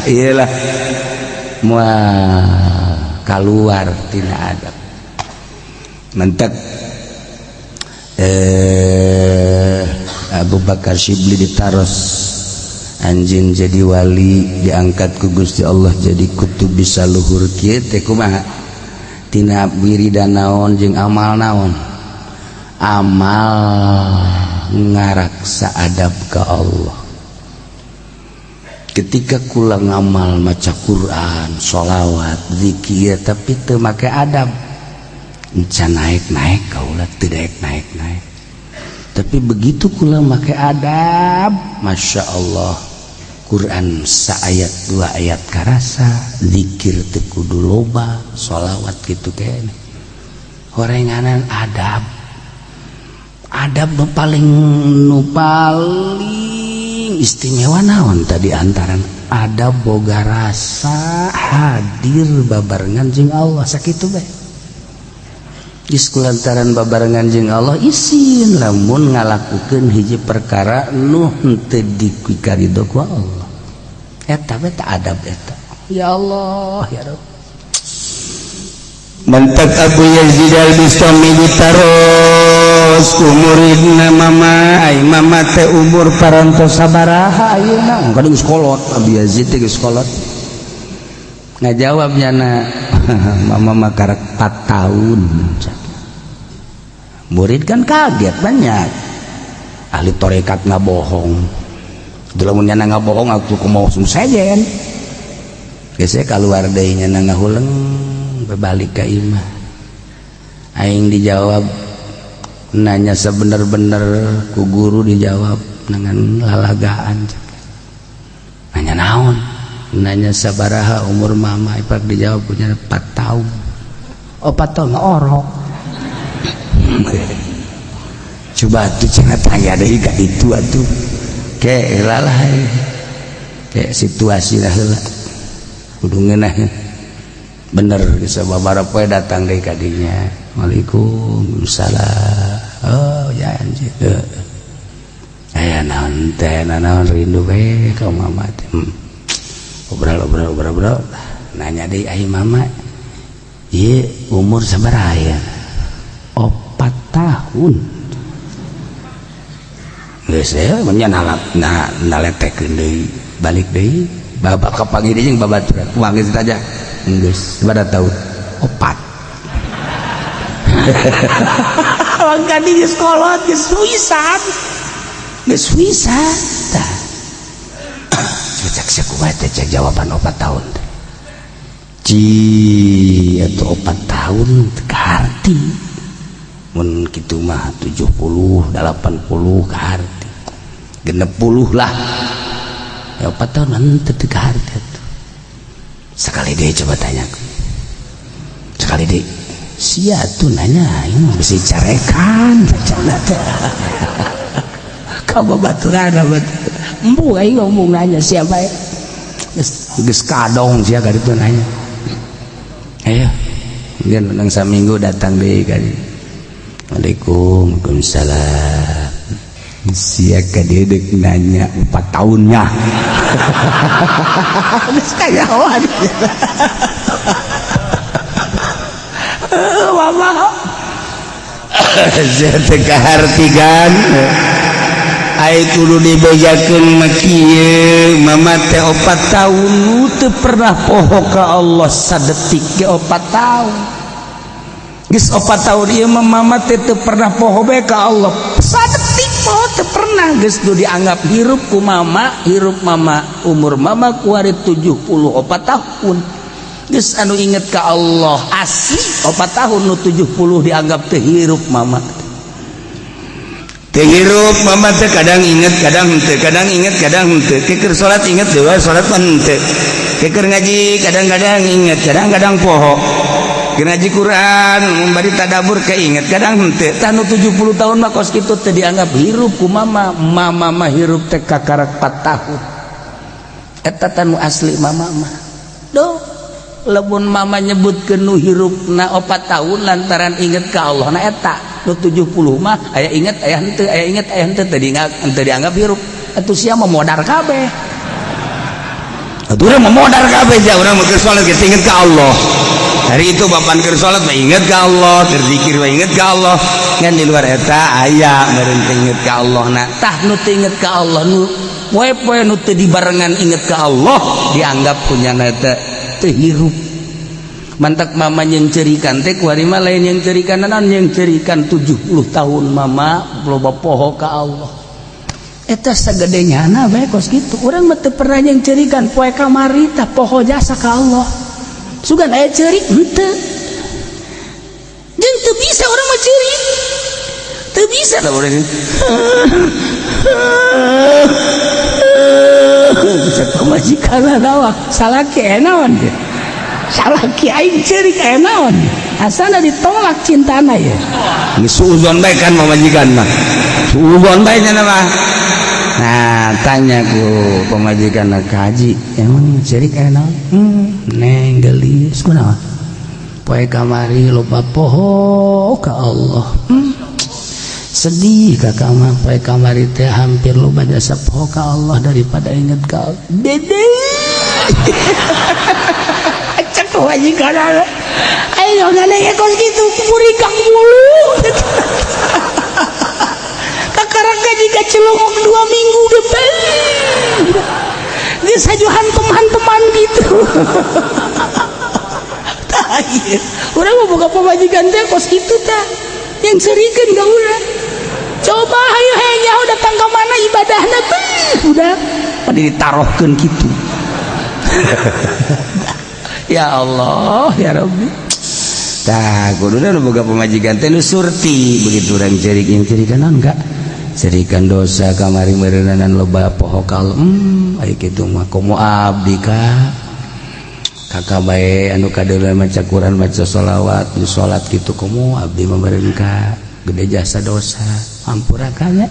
iyalah mual keluar tina adab. Mentek Abu Bakar Syibli ditaros anjing jadi wali diangkat ku Gusti Allah jadi kutub bisa luhur kieu teh kumaha tina wiridan naon jeung amal naon amal ngaraksa adab ka Allah. Ketika kula ngamal maca Quran, sholawat, zikir tapi teu make adab, encan naik-naik kaula teu naik-naik. Tapi begitu kula make adab, Masya Allah, Quran saayat dua ayat karasa, zikir teu kudu loba, sholawat gitu kene. Horenganan adab, adab nu paling, nu paling istimewa naon tadi? Antaran adab boga rasa hadir babarengan jeung Allah. Sakitu bae geus. Kulantaran babarengan jeung Allah, isin lamun ngalakukeun hiji perkara nu henteu dipikarido ku Allah. Eta we ta adab eta. Ya Allah, ya Rabb. Mantak Abu Yazid Al-Bistami ditaros ku muridna, "Mama, ai mama teh umur parantos sabaraha ayeuna?" Kadang geus kolot, Abu Yazid teh geus kolot. Ngajawab nyana, "Mama mah karek 4 tahun." Murid kan kaget, banyak ahli torekat nggak bohong. Itu lamun nyana nggak bohong, aku mau sejen. Geus keluar deui, nyana ngahuleng, berbalik ke imah. Aing dijawab, nanya sebener-bener ku guru, dijawab dengan lalagaan. Nanya naon? Nanya sabaraha umur mama. Ipak dijawab punya 4 tahun. Oh, 4 tahun mah orok. Coba tuh cenah tanya deui ka ditu atuh. Ke lah, kayak situasi lah heula kudu ngeunah bener. Bisa babara poe datang deui ka dinya. Waalaikumsalam. Oh ya, anjir, aya naon teh? Naon, rindu we ka mama teh. Obrol obrol obrol obrol, nanya deui, "Ai mama ieu umur sabaraha ya?" 4 tahun. Geus ya nya nah naletekeun deui, balik deui, babak kapanggih deui jeung babaturan. Kumaha geus aja geus sabaraha tahun? 4. Langka di geus kolot, geus wisan, geus wisan tah. Cek sakumaha teh? Cek jawaban 4 tahun teh. Ci atau 4 tahun teu kaharti. Mun kitu mah 70 80 kaharti, 60 lah ya. 4 tahun henteu, teu kaharti atuh. Sekali deui coba tanya, sekali deui. Sia tuh nanya ini mah bisi carekan cenah teh ka babaturan. Empu aing ngomong nanya siapa ya, geus geus kadong sia ka ditu nanya. Ayo mungkin menang saminggu datang deui ka dieu. Waalaikum, waalaikumsalam. Sia ka dieu deuk nanya 4 tahunnya, geus kanyahoan. Mama Sia teh kaharti kan. Ai kudu dibejakeun mah kieu, mama teh 4 tahun nu teu pernah poho ka Allah sadetik ge. 4 tahun geus, 4 tahun ieu mah mama teh teu pernah poho bae ka Allah sadetik, poho teu pernah. Geus nu dianggap hirup ku mama, hirup mama, umur mama kuari 74 tahun. Geus anu inget ka Allah asli 4 tahun, nu 70 dianggap teu hirup mama. Teu hirup mama teh, kadang inget kadang henteu, kadang inget kadang henteu. Keur salat inget deui, salat mah henteu. Keur ngaji kadang-kadang inget, kadang-kadang poho. Keur ngaji Quran bari tadabur keinget, kadang henteu. Tah, nu 70 tahun mah kos kitu teh dianggap hirup ku mama. Mama mah hirup teh kakarak 4 tahun. Eta tah nu asli mama mah. Duh, lamun mama nyebutkeun nu hirupna 4 tahun lantaran inget ka Allah na eta. Nu 70 mah aya inget aya henteu, aya inget aya henteu, teu dianggap, henteu dianggap hirup. Atuh sia mah modar kabeh. Atuh urang mah modar kabeh ja. Urang mah keur salat ge inget ka Allah. Hari itu bapan keur salat mah inget ka Allah, keur zikir mah inget ka Allah. Ngan di luar eta aya meureun teu inget ka Allah na. Tah, nu teu inget ka Allah, nu poe-poe nu teu dibarengan inget ka Allah, dianggap punya eta teu hirup. Mantak mama nyengcerikan teh kuari mah lain nyengcerikan naon, nyengcerikan 70 tahun mama loba poho ka Allah. Eta sagede nyana bae kos kitu. Urang mah teu pernah nyengcerikan poe kamari tah poho jasa ka Allah. Sugan aya ceurik henteu. Jeung teu bisa urang mah ceurik. Teu bisa lah urang. Cek pamajikan nawa salaki aya naon dia, salaki aing ceurik aya naon, asana ditolak cintana ya. Geus suuzon bae kan pamajikan mah, suuzon bae nya mah. Nah, tanya ku pamajikan, "Kaji, emang ceurik aya naon?" Neng geulis, kunaon? Poe kamari loba poho ka Allah. Sedih kakak mah, poe kamari teh hampir loba jasa poho ka Allah daripada inget ka Allah." Dede, cek pamajikan, ayo ngadenge kos kitu burikak mulu. Kakarang gaji celongok 2 minggu ge geus haju hantem-hanteman gitu. Tah, urang mau boga pamajikan teh kos kitu tah, yang serikeun ka urang. Coba hayu hayang nyaho datang ke mana ibadahna, beuh, udah pada ditarohkeun kitu. Ya Allah ya Rabbi. Tah, kuduna nu boga pamajikan teh nu surti. Begitu urang ceurik, yang cerikan naon enggak? Cerikan dosa kamari meureunan loba poho ka Allah. Aya kitu mah komo abdi ka kakak bae anu kadeuleu maca Quran, maca sholawat, nu salat kitu, komo abdi mah meureun ka gede jasa dosa, ampura kanya.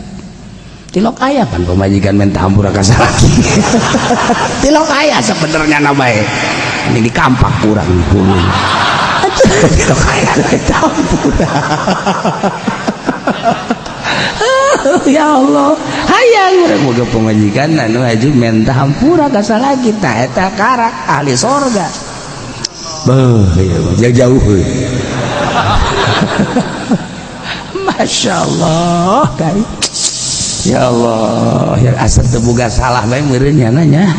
Tilok aya pan pamajikan minta ampura ka salaki, tilok aya sebenarnya na bae ini dikampak kurang hulu. Tilok aya minta ampura. Ya Allah, hayang urang boga pamajikan anu haju minta hampura ka salaki tah, eta karak ahli sorga. Beuh, ieu jauh heuh. Masya Allah kali. Ya Allah ya, asal teu boga salah bae meureun nya nanya.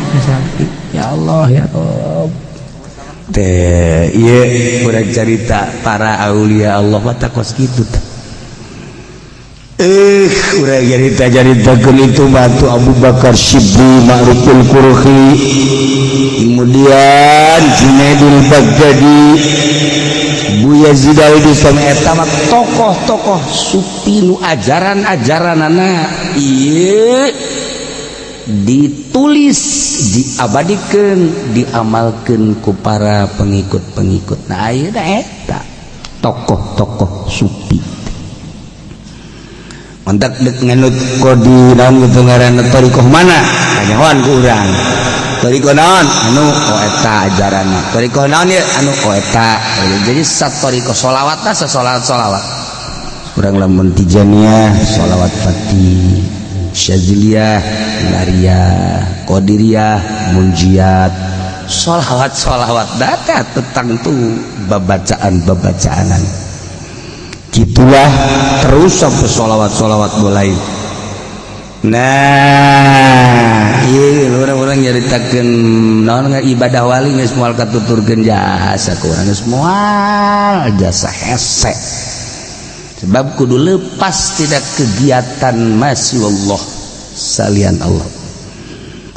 Ya Allah ya Rabb teh, ieu urang carita para aulia Allah mah kos kitu teh. Urang carita caritakeun itu batu Abu Bakar Shibli Ma'ruful Qurhi, kemudian Junaidul Baghdadi, Bu Yazid al-Bistami, eta mah tokoh-tokoh sufi nu ajaran-ajaranana ieu ditulis, diabadikeun, diamalkeun ku para pengikut-pengikut. Nah, ayeuna eta tokoh-tokoh sufi mantak dek nganut kodi naon gitu ngaranna, thariqah mana kanyahoan ku urang, thariqah naon anu, oh eta ajaranna, thariqah naon ya anu, oh eta. Jadi sat thariqah sholawatna, sasolawat solawat urang lamun Tijaniyah sholawat Fatih, Syaziliyah Nariyah, Qadiriyah Munjiat, sholawat sholawat data tentang tuh babacaan babacaanan gitulah terus sampai sholawat sholawat mulai. Nah, iya, orang-orang nyaritakeun naon ibadah wali geus moal katuturkeun jasa ku urang, geus moal jasa hese, sebab kudu lepas tidak kegiatan masya Allah, salian Allah.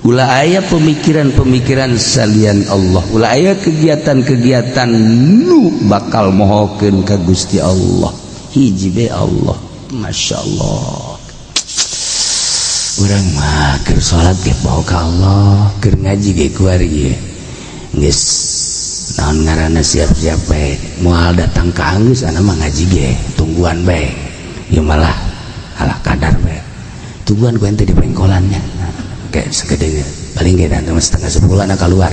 Ulah aya pemikiran-pemikiran salian Allah, ulah aya kegiatan-kegiatan nu bakal mohokeun ka Gusti Allah. Hiji be Allah. Masya Allah, urang mah keur salat ge poho ka Allah, keur ngaji ge kuari ge geus naon ngaranna, siap-siap bae moal datang ka anggeus ana mah ngaji ge tungguan bae ieu, malah alah kadar bae tungguan ku ente di pengkolannya kayak segede paling ge nanti 9.30 anak keluar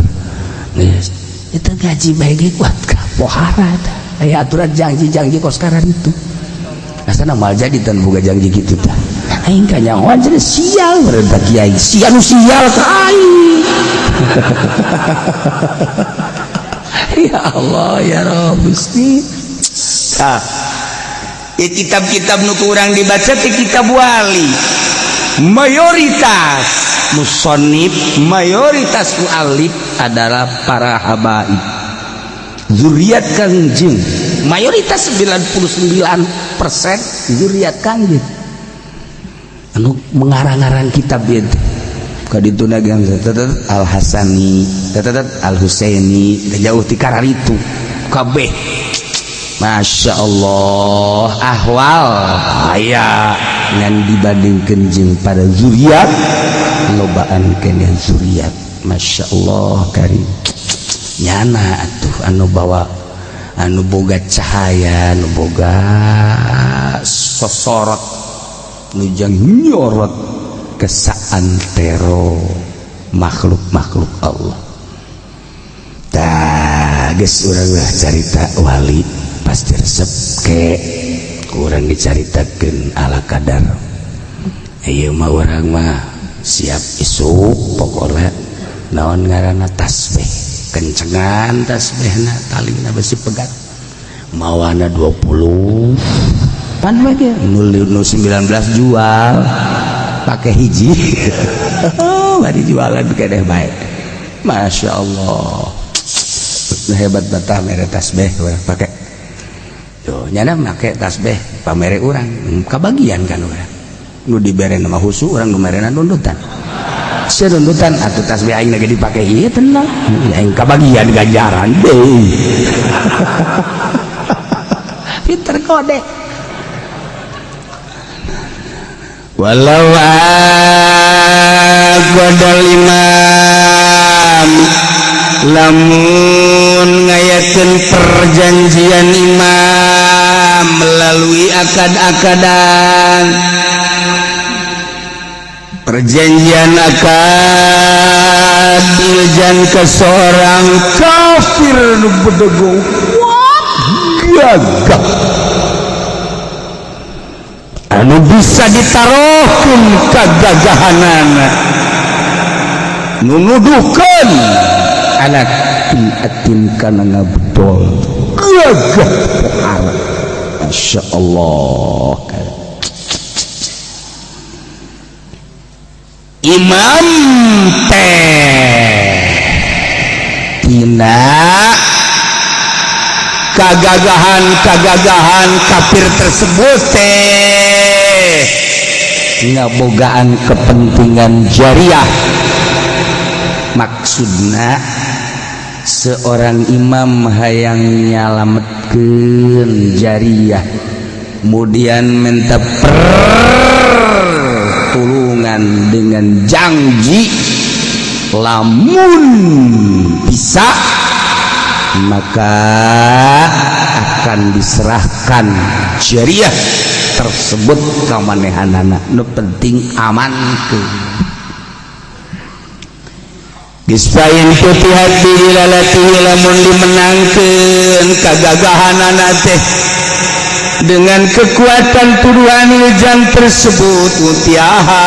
geus itu ngaji bae ge kuat ka pohara tah. Aya aturan janji-janji kos sekarang itu asana mal jadi tan boga janji gitu tah. Aing kanyahoan cenah sial merenta kiai, sial nu sial ka aing. Ya Allah ya Rabb Gusti. Tah, ya kitab-kitab nu kurang dibaca teh kitab wali, mayoritas musonib, mayoritas mualif adalah para habaib zuriat Kangjeng, mayoritas 99% zuriat Kangjeng anu mengarang-arang kitab ieu teh. Kaditu nagang Al Hasani, Al Husaini, jauh ti itu kabeh. Masya Allah, ahwal aya ngan dibandingkeun jeung pada zuriat. Lobaan keneh zuriat. Masya Allah karim. Nyana atuh anu bawa, anu boga cahaya, anu boga sosorot, nujang nyorot ke saantero makhluk-makhluk Allah. Tah, geus urang lah carita wali pasti resep ke kurang dicaritakeun ala kadar. Ieu mah urang mah siap isuk pokokna naon ngaranna tasbih, kencengan tasbihna, talina besi pegat, mawana 20 pan we ge nu 19 jual pakai hiji. Oh, bari jualan keneh bae. Masya Allah, hebat betah mere tasbih urang pake tuh. Nyana make tasbih pamere urang kabagian kan. Urang nu dibere nama husu, urang nu merena nundutan. Sia nundutan atuh tasbih aing lagi dipake ieu, tenang aing kabagian ganjaran deui. Pinter kode. Walau aqadal imam, lamun ngayakeun perjanjian imam melalui akad-akadan, perjanjian akad iljan ke seorang kafir nu bedegong kuat gagah anu bisa ditaruhkeun kagagahanana, nu nuduhkeun anak atin kana ngabdol gagah pohara. Masya Allah, imam teh tina kagagahan-kagagahan kafir tersebut teh ngabogaan kepentingan jariah. Maksudna seorang imam hayang nyalametkeun jariah, kemudian minta pertolongan dengan janji lamun bisa maka akan diserahkan jariah tersebut ka manehanana, nu penting aman ke. Dispain putih hati lalatihi, lamun dimenangkeun kagagahanana teh dengan kekuatan tuduhan iljan tersebut, utiaha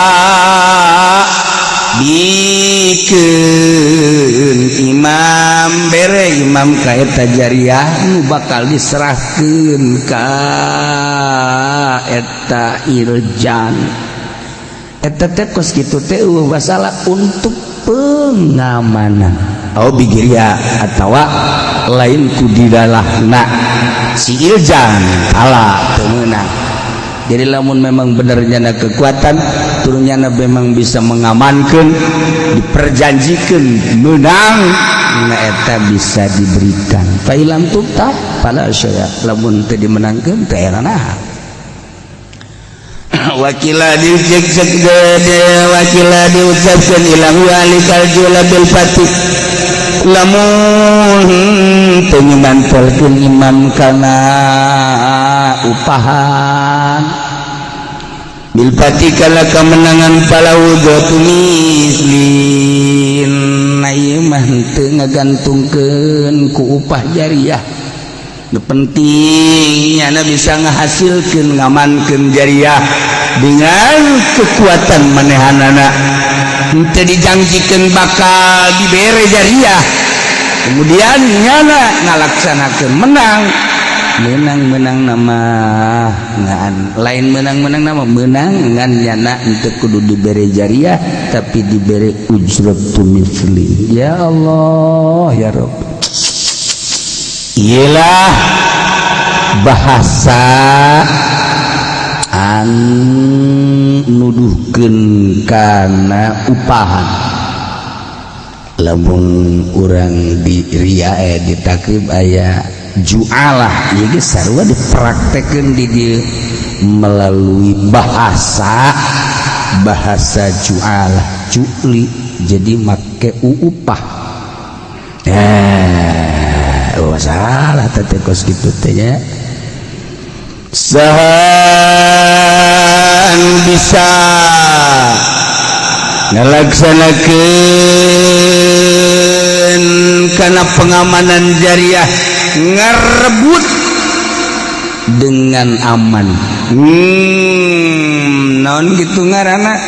bikeun imam, bere imam ka eta jariah nu bakal diserahkeun ka eta iljan. Eta teh kos kitu teh eueuh masalah untuk pengamanan. Oh, bigiria atawa lain ku didalahna si iljan ala teu meunang. Jadi lamun memang bener nyana kekuatan turunnya memang bisa mengamankan, diperjanjikan menang, na eta bisa diberikan. Failam tubta fala syaya, lamun teu dimenangkeun teu era naha. Wakila dicek wakila diucapkan ilang walikal jula bil fatih, lamun teu nyimantolkeun imam kana upahan bil fatih kana kemenangan falahu dzatu mislin. Na ieu mah teu ngagantungkeun ku upah jariah. Nu penting nyana bisa ngahasilkeun, ngamankeun jariah dengan kekuatan manehanana, henteu dijanjikeun bakal dibere jariah kemudian nyana ngalaksanakeun menang. Menang menang nama ngan lain menang menang nama menang ngan nyana henteu kudu dibere jariah tapi dibere ujratu mislin. Ya Allah ya Rabb. Iyalah bahasa an nuduhkeun kana upahan. Lamun urang di ria di takrib aya jualah, ieu geus sarua dipraktekeun di dieu melalui bahasa bahasa jualah. cukli jadi make upah. Oh, salah teh kos kitu teh nya. Saha anu bisa ngalaksanakeun kana pengamanan jariah ngarebut dengan aman, naon gitu ngaranna,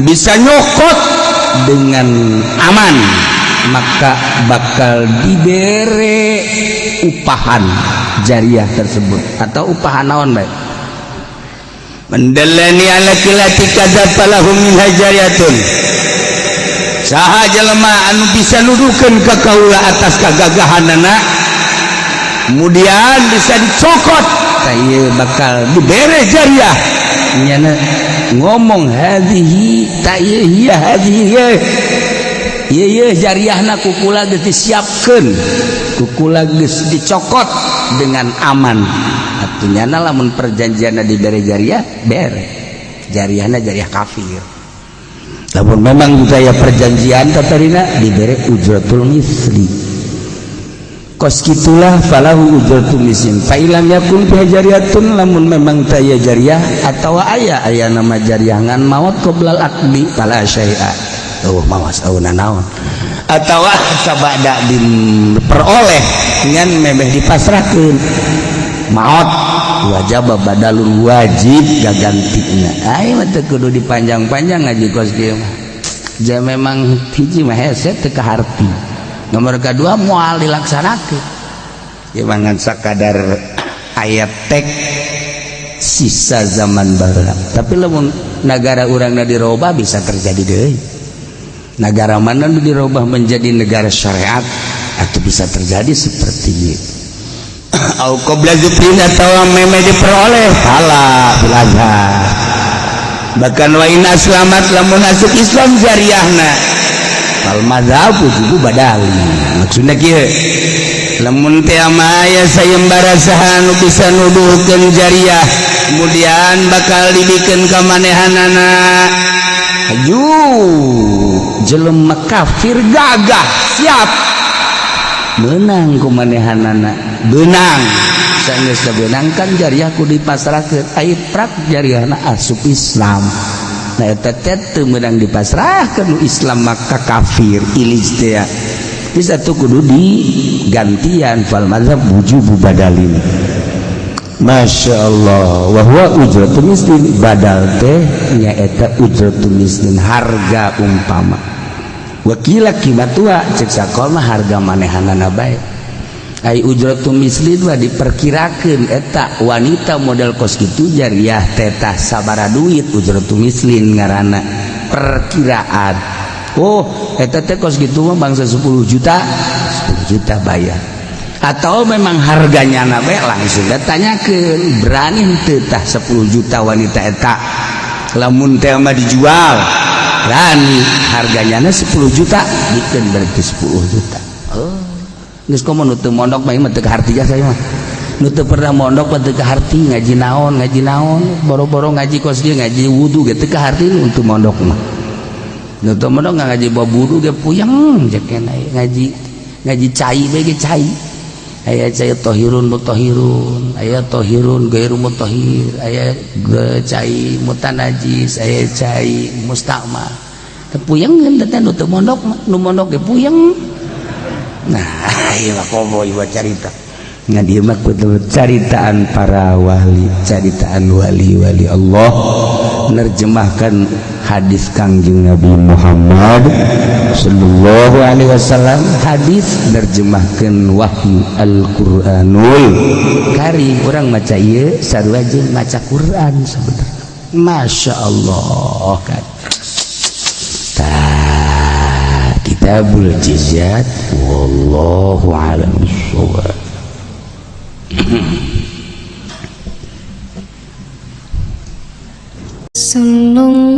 bisa nyokot dengan aman, maka bakal dibere upahan jariah tersebut atau upahan naon baik. Man dallani ala qillati kadza falahu minha jariyatun. Saha jelema anu bisa nuduhkeun ka kaula atas kagagahanana, kemudian bisa dicokot, tah ieu bakal dibere jariah. Nyana ngomong hadhihi, ta ieu hiya hadhihi, ieu ieu jariahna ku kula geus disiapkeun, ku kula geus dicokot dengan aman. Artinya lamun perjanjianna dibere jariah, bere jariahna jariah kafir. Lamun memang saya perjanjian tatarina dibere ujratul misli, kos kitulah falahu ujratul mislin. Fa illam yakun fi jariyatun, lamun memang taya jariah atau aya aya nama jariah ngan maut qoblal aqdi fala syai'a. Oh, mawas oh nanaon atawa sabada diperoleh ngan memeh dipasrahkeun maot, wajib badalun, wajib gagantina. Ayo mah teu kudu dipanjang-panjang ngaji kos kieu mah. Ja memang hiji mah hese teu kaharti, nomor kedua moal dilaksanakeun. Ya mangan sakadar ayat tek sisa zaman baheula, tapi lamun negara urangna dirobah bisa terjadi deui. Negara mana nu dirubah menjadi negara syariat atau bisa terjadi seperti itu. Au qabla zufrin atau meme diperoleh fala fil azhar. Bahkan wa in aslamat, lamun asup Islam jariahna, fal madzhab wujubu badali. Maksudna kieu, lamun teh aya sayembara saha nu bisa nuduhkeun jariah, kemudian bakal dibikeun ka manehanana. Aju jelema kafir gagah siap menang ku manehanana, benang sanes benang kan jariah ku dipasrahkeun. Ai prak jariahna asup Islam, nah eta teh teu meunang dipasrahkeun nu Islam maka kafir ilij teh bisa tuh kudu digantian. Fal mazhab wujubu badalin. Masya Allah, wa huwa ujratu mislin, badal teh nyaeta ujratu mislin, harga umpama. Wakila kimatua, cek sakol mah harga manehanana bae. Ai ujratu mislin mah diperkirakeun eta wanita model kos kitu jariah teh tah sabara duit, ujratu mislin ngaranna perkiraan. Oh, eta teh kos kitu mah bangsa 10 juta, 10 juta bayar. Atau memang harganya nabe langsung ditanyakeun berani henteu tah 10 juta wanita eta lamun teh mah dijual, berani harganya na 10 juta, dikeun berarti 10 juta. Oh, geus komo nu teu mondok mah mah teu kaharti saya mah. Nu teu pernah mondok mah teu kaharti ngaji naon, ngaji naon, boro-boro ngaji kos dia ngaji wudu ge teu kaharti untuk mondok mah. Nu teu mondok ngaji bab wudu ge puyeng jekena, ngaji ngaji cai bae ge cai. Aya cai tohirun mutahhirun, aya tohirun gairu mutahhir, aya cai mutanajis, aya cai mustakmal. Teu puyeng teh nu teu mondok, nu mondok ge puyeng. Nah, ieu mah komo ieu carita. Ngan ieu mah caritaan para wali, caritaan wali-wali Allah nerjemahkan hadis Kangjeng Nabi Muhammad sallallahu alaihi wasallam, hadis nerjemahkan wahyu Al-Qur'anul Karim. Urang maca ieu sarua jeung maca Quran sebenarnya. Masya Allah kan. Tah, Kitabul Jizyat, wallahu a'lam bissawab. Sallallahu